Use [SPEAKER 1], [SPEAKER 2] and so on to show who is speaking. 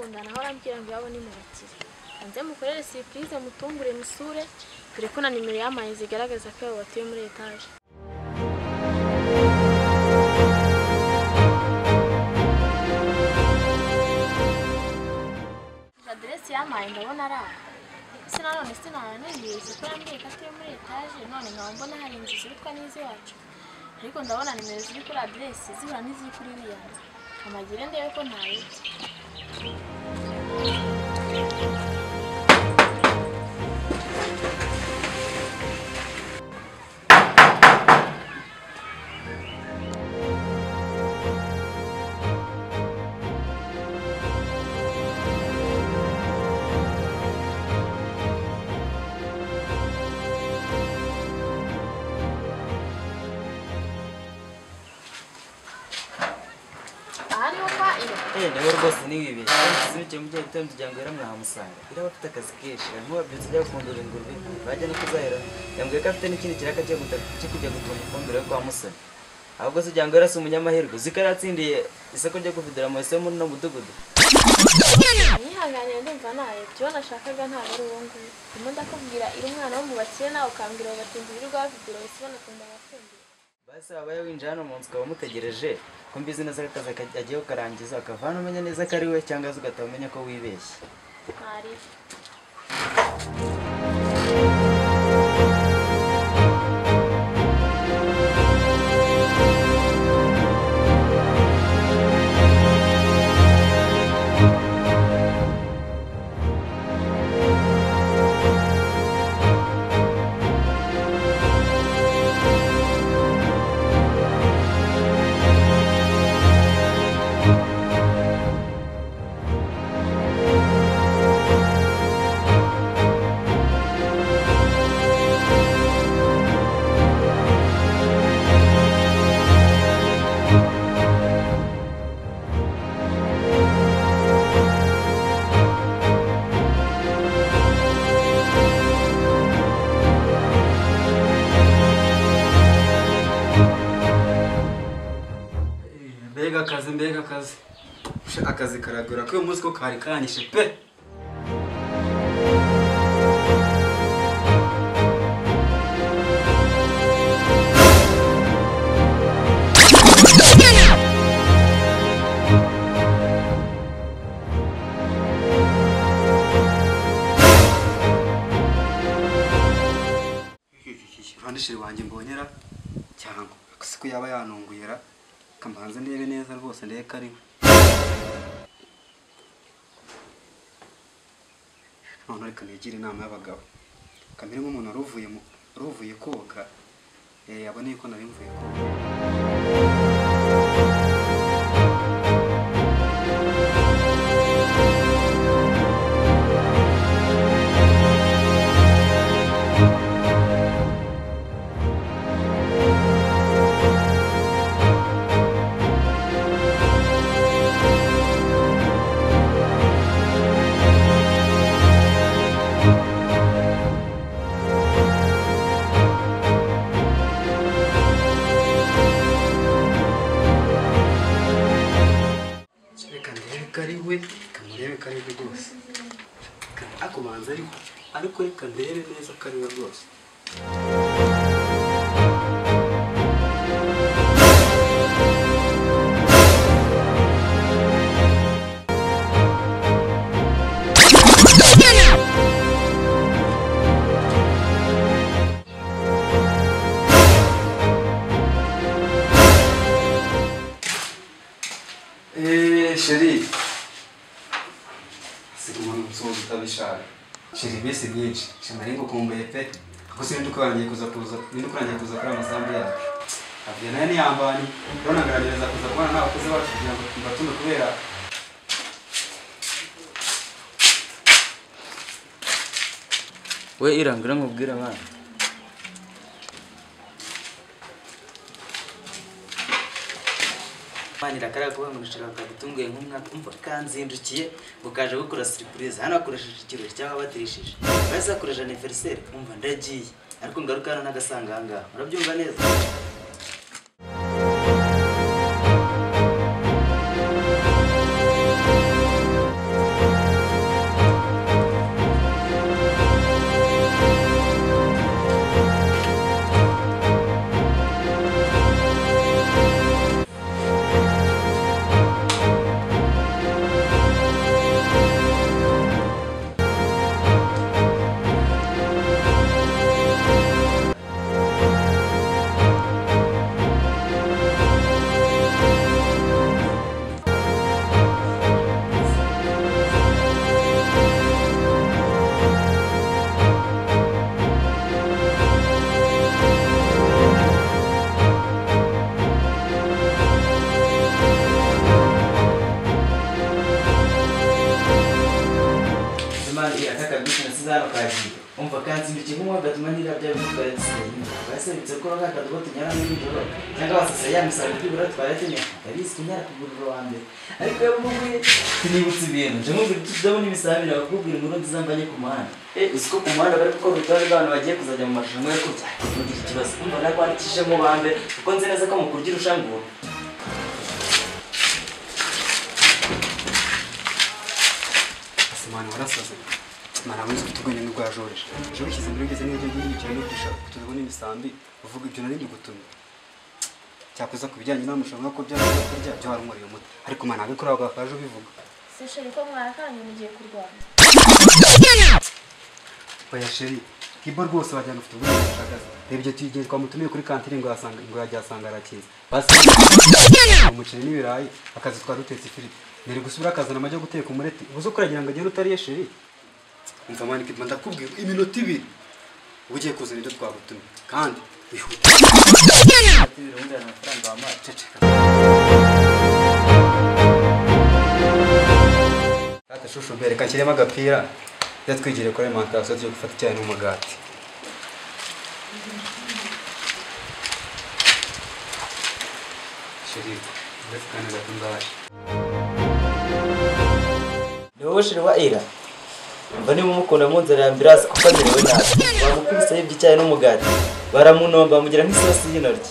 [SPEAKER 1] dukundana aho arambwira ngo iwabo ni mu bakire. Nze mukorere surprise mutungure musure dore ko na nimero yamaye zigaragaza ko batuye muri etage. Adresse yamaye ndabona ari aha. Se nanone sinananizi ko yambwiye ko atuye muri etage none nkaba mbona hari inzu zirutwa n'iziwacu. Ariko ndabona nimero ziri kuri adresse zihura n'iziri kuri iriya nzu. Amagire ndebe ko ntayobye.
[SPEAKER 2] Niwe rwose niwibeshye sinzi mu gihe gito kugira ngo era mwamusanga iraba afite akazi kenshi nkubabyutse ajya gukundura ingurube bajya no kuzahera yambwiye ko afite n'ikindi kiraka cyo kujya gutunda ifumbire yo kwa Musoni ahubwo se kugira ngo era si umunyamahirwe uzi ko yaratsindiye isoko ryo kufidura amase yo muri uno mudugudu.
[SPEAKER 1] Nyihanganira ndumva nayobye uwo nashakaga ntabwo ari uwo nguwo. Ndimo ndakubwira iri umwana wo mu bakire nawe ukambwira ngo batinze ibirirwa bafidura bahise banatunda amafumbire.
[SPEAKER 2] Basi wabaye winjira hano mu nzu ukaba umutegereje ko mbizi neza ko akazi agiye kukarangiza ukava hano umenya neza ko ari we cyangwa se ugataha umenya ko wibeshye.
[SPEAKER 1] Ntari.
[SPEAKER 3] Mbega akazi akazi karagora ko uyu munsi ko kari kanyishe pe. Urandishire wanjye mbonyera cyangwa siko yaba yanunguyera kambanze ndebe neza rwose ndebe ko ari none reka nigire inama y'abagabo kamere nk'umuntu waruvuye koga abone yuko nari mvuye koga. Kamurebe kari we rwose akubanza ariko reka ndebe neza ko ari we rwose. Chérie, umuntu usoza utabishaka shira iminsi myinshi shana ngukumbuye pe kuko sinzi uko warangiye kuza kuza kuri amasambu yacu avuye nayo niyambani urabona ngarageza kuza kubana n'abakozi bacu kugira ngo tubatume kubera
[SPEAKER 2] we irangira nkubwira abana. Manira karaga kuba ngo nshaka kagutunguye nk'umwaka umva kanzindukiye ngo kaje gukora surprise hano akoresheje ikirori cyangwa batirishije bahise akoresha anniversaire umva ndagiye ariko ngaruka hano nagasanga aha ngaha urabyumva neza. Umva kanzindukiye nk'umwa gatuma nira bya bintu twari dusigaye. Basebitse ko ka kadobo tunyara nijoro cyangwa basasa ya misaro byibura twari tunyara. Ndabizi kunyara kugurura wa mbere. Ariko iyo mvuye tinibutse ibintu. Nje nkubwira utudobo n'ibisamira bakubwira inkuru nziza mbanye ku muhanda. Uzi ko ku muhanda bari gukora urutonde rw'abantu bagiye kuzajya mu marushanwa yo kurya. Ntugire ikibazo. Umva nakwandikishije mu ba mbere kuko nzi neza ko mu kurya irushanwa.
[SPEAKER 3] Mwana warasaze. Mwana wese ufite ubwenge n'ubwa George. Ejo wishyize imbere ugeze n'ibyo by'imikino n'ibyo tudobo n'imisambi uvuga ibyo nari mbigutumye. Cyakoze ku bijyanye n'amarushanwa ko byari kurya byo wari umuriye umuti. Ariko mwana abikora wakaje ubivuga.
[SPEAKER 1] Se chéri ko mwarakaranye mugiye kurwana.
[SPEAKER 3] Oya chéri, Kibo rwose wajyana ufite ubwenge bushagaze. Reba ibyo tugiye twamutumiye kuri kantine ngo yasanga ngo yajya asanga arakiza. Basi umuceri n'ibirayi akazi twadutetse ifiriti. Nari gusubira akazana amajya guteka umureti. Ubuze kuragira ngo agende utariye chéri. Umva mani Kibo ndakubwira iminota ibiri ugiye kuzana ibyo twagutumye kandi wihute.
[SPEAKER 2] Amafaranga wampaye.
[SPEAKER 3] Ceceka. Tata shushu bereka nshyiremo agapira yatwigiriye kuri alimentation tugiye gufata icyayi n'umugati. Chéri, ndetse kandi gato ndaje.
[SPEAKER 2] Ni wowe chéri wa Ira? Umva niba umukunda mu nzara ya ambulance kuko amerewe nabi. Bamukubise yibye icyayi n'umugati. Baramunomba bamugira nk'isosi y'intoryi.